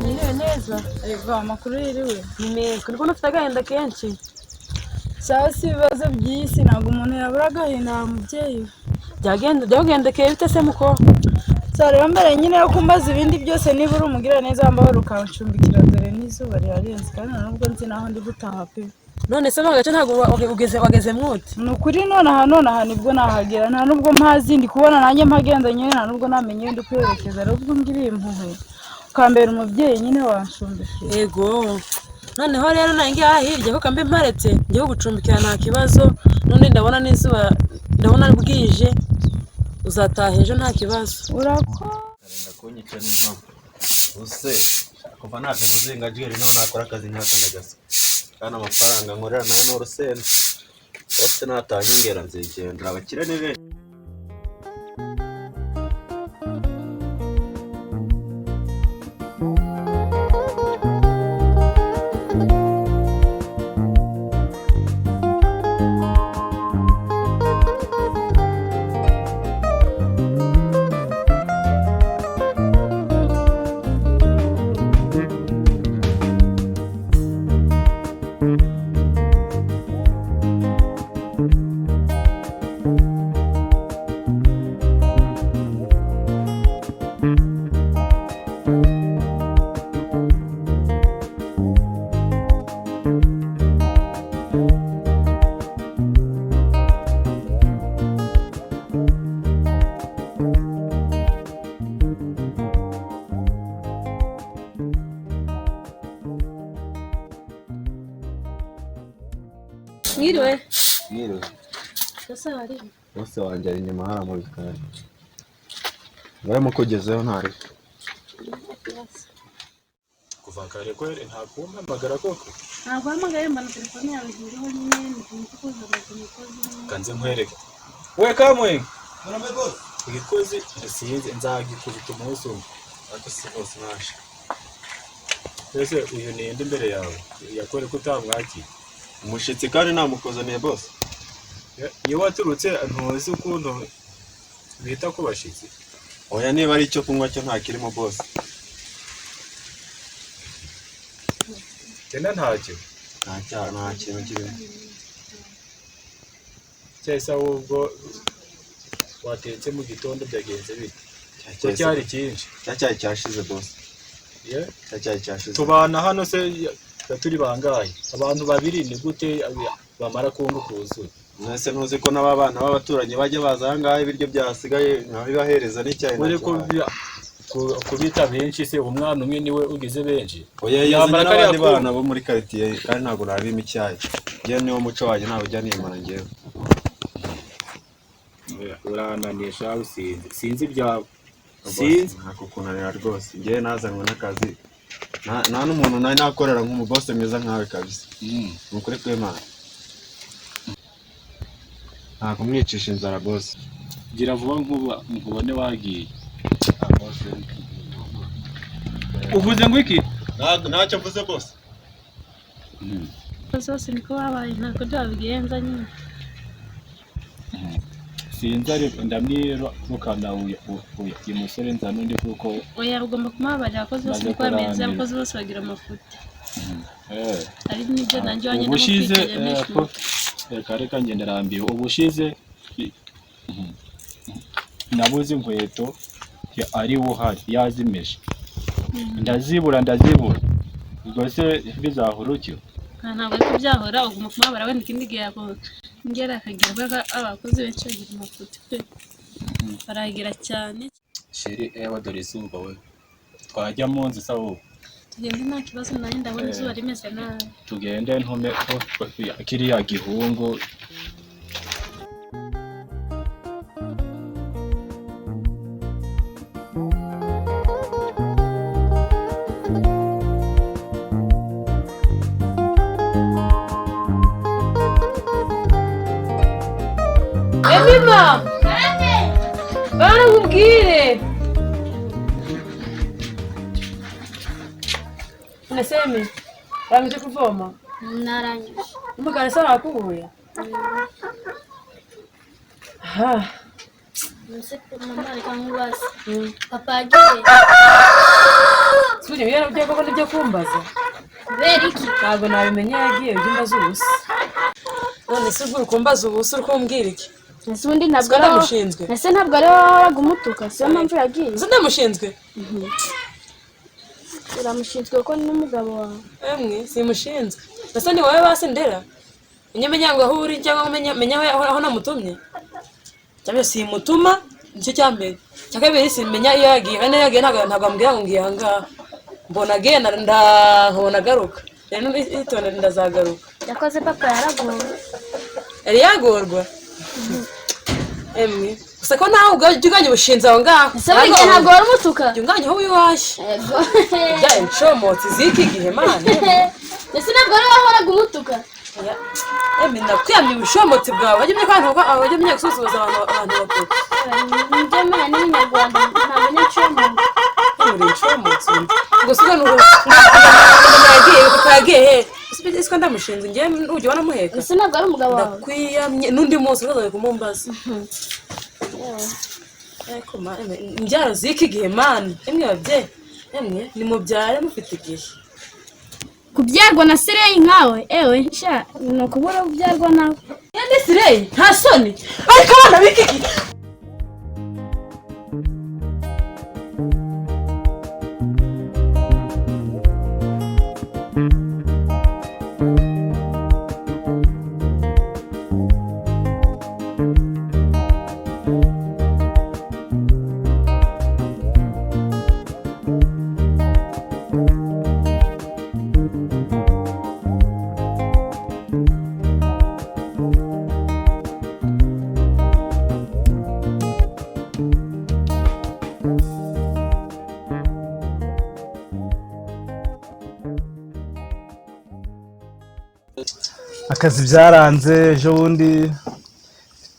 Mwiriwe neza. Ego, amakuru yiriwe. Ni meza. Ndi kubona ufite agahinda kenshi. Cyangwa se ibibazo by'iyi si, ntabwo umuntu yabura agahinda wa mubyeyi we. Byagendekeye bite se muko? Sa rero, mbere nyine yo kumbaza ibindi byose, niba uri umugiraneza wambabara ukancumbikira, dore n'izuba rirarenze kandi nta nubwo nzi naho ndi gutaha pe. None se mu gace ntabwo ugeze, wageze mwute? Ni ukuri, nonaha nibwo nahagera, nta nubwo mpazi. Ndi kubona nanjye mpagenda nyine, nta nubwo namenye iyo ndi kwerekeza. Rero ubwo ngiriye impuhwe ukambera umubyeyi nyine, wancumbikira. Yego. Noneho rero nange aha hirya ko mbe mparetse ngiye gucumbikira, nta kibazo. None ndabona n'izuba, ndabona bwije, uzataha ejo, nta kibazo. Urakora. Karinda kunyica n'impamvu ubuse kuva nave kuzinga jeri niho nakora akazi nk'aka ndagasa, kandi amafaranga nkorera nayo ni urusenda bose natanyongera nzigendera, abakire ni benshi. Mwiriwe. Mwiriwe. Ese hari? Bose wanjye ari inyuma hariya mu bikari, barimo kugezeho ntari. Kuva kare kweri nta kumpamagara koko? Ntabwo uhamagaye, mbona telefone yawe iriho nyine, ni kukuhamagaza umukozi. Kanze nkwereke we kamwe igikozi, sinzi, nzagikubita umunsi umwe. Ariko si bose naje. Ese uyu ni inde imbere yawe yakore ko utamwakira? Umushyitsi kandi namukuzaniye, bose. Iyo waturutse ntuzi ukuntu bita ku bashyitsi? Oya, niba ari icyo kunywa cyo ntakirimo, bose. Tena ntacyo? Nta cyaha, nta kintu kirimo. Cyahise ahubwo watetse mu gitondo byagenze bite Cya ko cyayi cyari cyinshi? Cya cyayi cyashize, bose. Ye? Cya cyayi cyashize. Tubana hano se ya turi bangahe? Abantu babiri, ni gute bamara kunga kuzuye? Mwese ntuzi ko n'aba bana b'abaturanyi bajya baza aha ngaha, ibiryo byasigaye nkabibahereza n'icyayi Uri ntakibaye. Kubita benshi se, umwana umwe niwe ugize benshi? Oya, yazanye Yambara kariya n'abandi kuma. bana bo muri quartier, kandi ntabwo nabima icyayi. Njyewe niwo muco wanjye, ntabwo ujya nimara njyewe. Urananisha, sinzi, sinzi ibyawe, sinzi. Ntabwo kunanira rwose, njyewe nazanwe n'akazi. Nta n'umuntu nari nakorera nk'umubose mwiza nkawe kabisa. Ni ukuri kw'Imana, nta kumwicisha inzara, bose. Gira vuba nkuba nkubone wagiye. Uvuze ngo iki? Ntacyo mvuze, bose. Zose niko babaye, ntabwo babigenza nyine. Sinzi, ariko ndamwirukana uyu musore, nzana undi kuko Oya, ugomba kumubabarira, abakozi bose Maze niko bameze. kurambirwa. Abakozi bose bagira amafuti. Ari n'ibyo nanjye iwanjye Ubushize ndamutwikiriye menshi. reka reka njye ndarambiwe. Ubushize nabuze inkweto ari we uhari yazimeshe, ndazibura, ndazibura. Ubwo se bizahora utyo? Ntabwo ariko byahora, ugomba kumubabara, wenda ikindi gihe yakongera akagira, kubera ko abakozi benshi bagira amafuti pe, baragira cyane. Chérie, ewa dore izuba we, twajya mu nzu isa wowe. Tugende, nta kibazo, nanjye ndabona izuba rimeze nabi. Tugende ntume kiriya gihungu. Emma! Bana nkubwire. Nasemi, urangije kuvoma? Narangije. Umugabo se wakubuye? Aha. Nse mama reka nkubaze. Papa yagiye. Suri ibyo byo koko nibyo kumbaza. Kubera iki? Ntabwo nabimenye yagiye ujya umbaza ubusa. None se ubwo uri kumbaza ubusa uri kumbwira iki? Ese ubundi ntabwo Siko ari ndamushinzwe. Ese ntabwo ari wowe wahoraga umutuka, siyo mpamvu yagiye. Ese ndamushinzwe? Uramushinzwe kuko ni n'umugabo wawe. Emwe simushinzwe. Ese ni wowe basi ndera? Unyemenya ngo aho uri cyangwa menya aho namutumye? Cyangwa simutuma nicyo cya mbere. Cya kabiri simenya iyo yagiye. Kandi iyo yagiye ntabwo ambwira ngo ngiye aha ngaha. Mbona agenda nkabona agaruka. Rero itonde ndazagaruka. Yakoze papa yaragowe. Yari yagorwa. Emwe gusa ko nawe ujya uganya ubushinzi aho ngaho. Ese buri gihe ntabwo wari umutuka? Jya unganya aho wiwashye. Yego. Byaye inshomotsi z'iki gihe mana. Ese ntabwo ari wowe wahoraga umutuka? Emwe ndakwiyamye ubushomotsi bwawe. Wajya umenya ko abantu wajya umenya gusuzuza abantu bakuru. Njye menya n'Umunyarwanda ntabwo nyanshomoka. Uri inshomotsi. Gusa ubwo ni yagiye papa yagiye he? Ese ko ndamushinze njye ujya wanamuheka? Ese ntabwo ari umugabo wawe? Ndakwiyamye n'undi munsi uzaza kumumbaza. Ariko imbyaro z'iki gihe mana. Emwe babyeyi, emwe nimubyare mufite igihe. Kubyarwa na sireyi nkawe, ewe sha ni ukubura kubyarwa nawe. Yandi sireyi nta soni ariko abana b'iki gihe. Akazi byaranze ejo bundi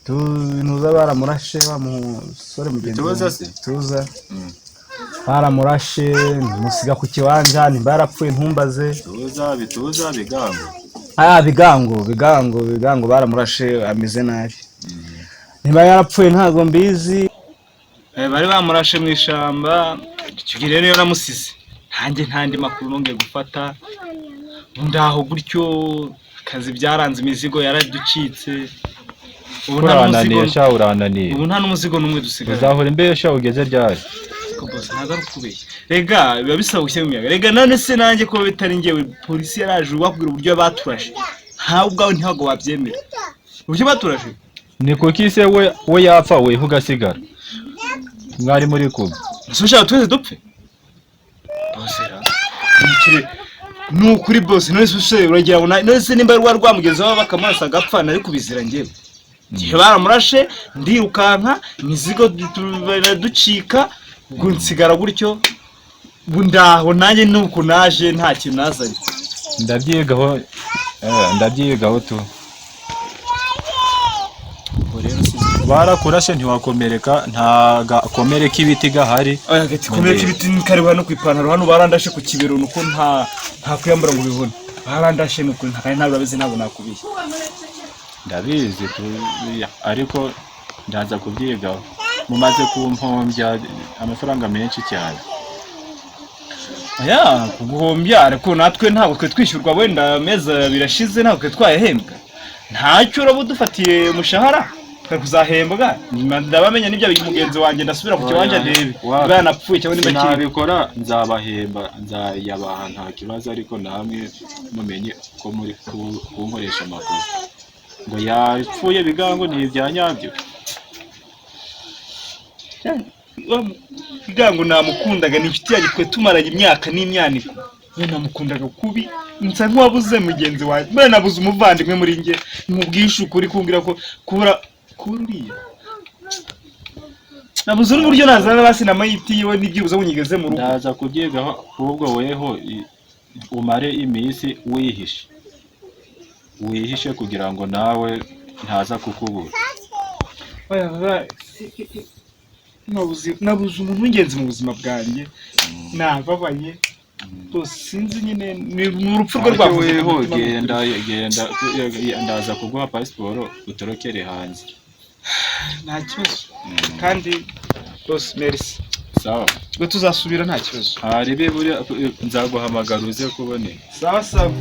tuza baramurashe wa musore mugenzi Bituza se? tuza baramurashe musiga ku kiwanja nimba yarapfuye ntumbaze. Bituza bituza bigango. Ah bigango bigango bigango baramurashe ameze nabi. Nimba yarapfuye ntabwo mbizi. Bari bamurashe mu ishamba icyo gihe rero namusize ntanjye ntandi makuru nongeye gufata ndaho gutyo. Akazi byaranze imizigo yaraducitse. Ubu nta n'umuzigo Urananiye sha urananiye. Ubu nta n'umuzigo n'umwe dusigaye. Uzahora imbesha ugeze ryari? Boss ntabwo ari ukubeshya. Rega biba bisaba gushyira mu miyaga. Rega none se nanjye ko bitari njyewe polisi yaraje bakubwira uburyo baturashe. Ntawe ubwawe ntabwo wabyemera. Uburyo baturashe? Ni kuki se we yapfa we ugasigara? Mwari muri kumwe. Ese ushaka twese dupfe? Boss ra. Ni ukuri boss none se uragira ngo none se nimba rwa rwamugezeho bakamurasa agapfa nari kubizira njyewe. Gihe baramurashe ndirukanka imizigo ducika ubwo nsigara gutyo ndaho nanjye nuko naje nta kintu nazanye. Ndabyigaho ndabyigaho tu. Barakurashe ntiwakomereka nta gakomereka ibiti gahari. Oya gakomereka ibiti kareba no ku ipantaro hano barandashe ku kibero nuko nta kwiyambara ngo ubibone. Barandashe nuko nta ntabwo abizi ntabwo nakubiye. Ndabizi ariko ndaza kubyigaho. Mumaze kumpombya amafaranga menshi cyane. Aya kuguhombya ariko natwe ntabwo twe twishyurwa wenda amezi birashize ntabwo twe twayahembwa. Ntacyo uraba udufatiye umushahara kuzahembwa ndabamenya n'ibyo mugenzi wanjye ndasubira ku kiwanja ndebe niba yanapfuye cyangwa niba akiri. Sinabikora nzabahemba nzayabaha nta kibazo ariko namwe mumenye ko muri kunkoresha amakuru. Ngo yapfuye bigango ni ibya nyabyo. Bigango namukundaga ni inshuti yanjye twe tumaranye imyaka n'imyaniko. Njye namukundaga kubi nsa nk'uwabuze mugenzi wanjye mbere nabuze umuvandimwe muri njye mubwishe ukuri kumbwira ko kubura kuriya nabuze n'uburyo nazana basi na mayiti yiwe n'ibyibuze bunyigeze mu rugo. Ndaza kubyigaho ahubwo weho umare iminsi wihishe wihishe kugira ngo nawe ntaza kukubura. Oya, oya, nabuze umuntu w'ingenzi mu buzima bwanjye, nababaye rwose, sinzi nyine ni urupfu rwe Ariko rwavuze ku weho mutima. genda genda, ndaza kuguha pasiporo utorokere hanze. Nta kibazo kandi rwose, merci. Sawa. Twe tuzasubira, nta kibazo. Hari buriya nzaguhamagara uze kuboneka. Sawa sawa.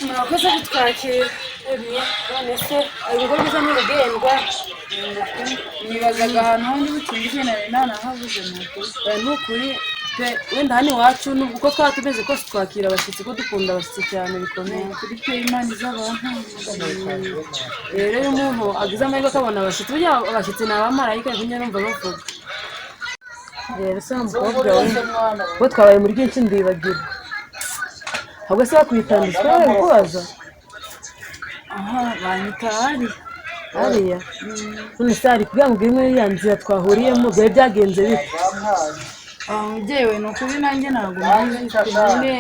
Murakoze kutwakira. None se ibigo byiza n'urugendwa? Nibazaga ahantu ho ndi bucumbike, nari nanahabuze nuko. Ni ukuri pe, wenda hano iwacu nubwo uko twaba tumeze kose twakira abashyitsi, ko dukunda abashyitsi cyane bikomeye. Kuri pe, Imana izabantu. Rero iyo umuntu agize amahirwe akabona abashyitsi, burya abashyitsi ni abamarayika, njya numva bavuga. Rero se wa mukobwa we, ubwo twabaye muri byinshi ndibagirwa, ahubwo se bakwitandukanya bari kukubaza? Aha banyita ari. Hariya none se hari kugira ngo ugere muri ya nzira twahuriyemo, byari byagenze bite? Ah, mubyeyi we, ni ukuri nanjye ntabwo mbizi nyine.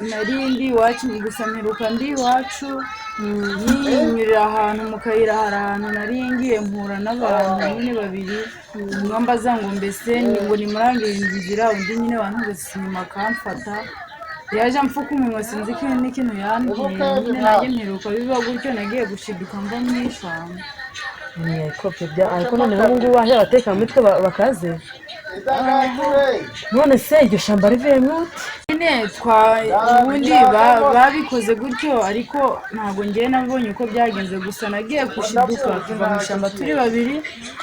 Nari ndi iwacu gusa, mperuka ndi iwacu ninyurira ahantu mu kayira, hari ahantu nari ngiye mpura n'abantu nyine babiri, umwe ambaza ngo mbese ni ngo nimurangire inzira, undi nyine wanturutse inyuma akamfata, yaje amfuka umunwa, sinzi ikintu n'ikintu yambwiye nyine. Nanjye mperuka biba gutyo, nagiye gushiduka mva mu ishyamba. Ariko noneho ubu ngubu waje abatekamitwe bakaze. None se iryo shyamba rivuyemo ute? Nyine twa ubundi babikoze gutyo, ariko ntabwo ngewe nabonye uko byagenze, gusa nagiye gushiduka tuva mu ishyamba turi babiri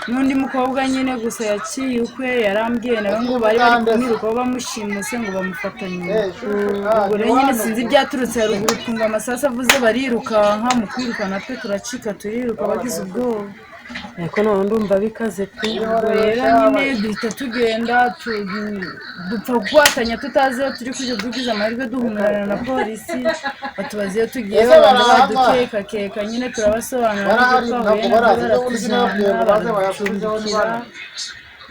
n'undi mukobwa nyine, gusa yaciye ukwe, yarambwiye nawe ngo bari bari kumwirukaho bamushimuse ngo bamufata nyuma. Ubwo rero nyine sinzi ibyaturutse haruguru, twumva amasasu avuze, barirukanka, mu kwiruka natwe turacika turiruka bagize ubwoba. Ariko none ndumva bikaze pe. Ubwo rero nyine duhita tugenda dupfa guhatanya tutazi aho turi kujya, dugize amahirwe duhumirana na polisi, batubaza iyo tugiye, babanza badukekakeka nyine, turabasobanurira n'ibyo twahuye nabyo, baratujyana baraducumbikira.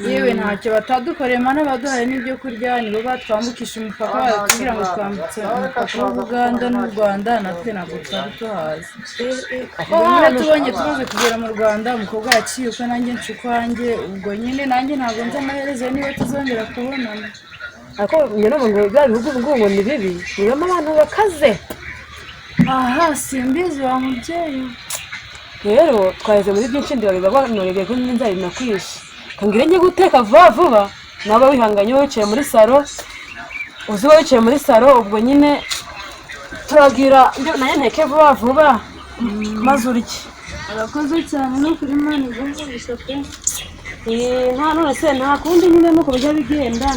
Yewe ntacyo batadukoreye mana, baduhaye n'ibyo kurya, nibo batwambukisha umupaka, baratubwira ngo twambutse umupaka w'Ubuganda n'u Rwanda, natwe ntabwo twari tuhazi. Ubwo nyine tubonye tumaze kugera mu Rwanda, umukobwa yaciye ukwe nanjye nca ukwanjye, ubwo nyine nanjye ntabwo nzi amaherezo niba tuzongera kubonana. Ariko njye numva ngo bya bihugu ubu ngubu ngo ni bibi, bibamo abantu bakaze. Aha simbizi wa mubyeyi. Rero twaheze muri byinshi, ndibarirwa ntorege ko n'inzara inakwishe, kangire njye guteka vuba vuba, naba wihanganye wicaye muri saro, uzi uba wicaye muri saro, ubwo nyine turabwira nanjye nteke vuba vuba maze urye. Urakoze cyane no kuri Imana iguhe pe. Nta none se nta kundi nyine, nuko bijya bigenda.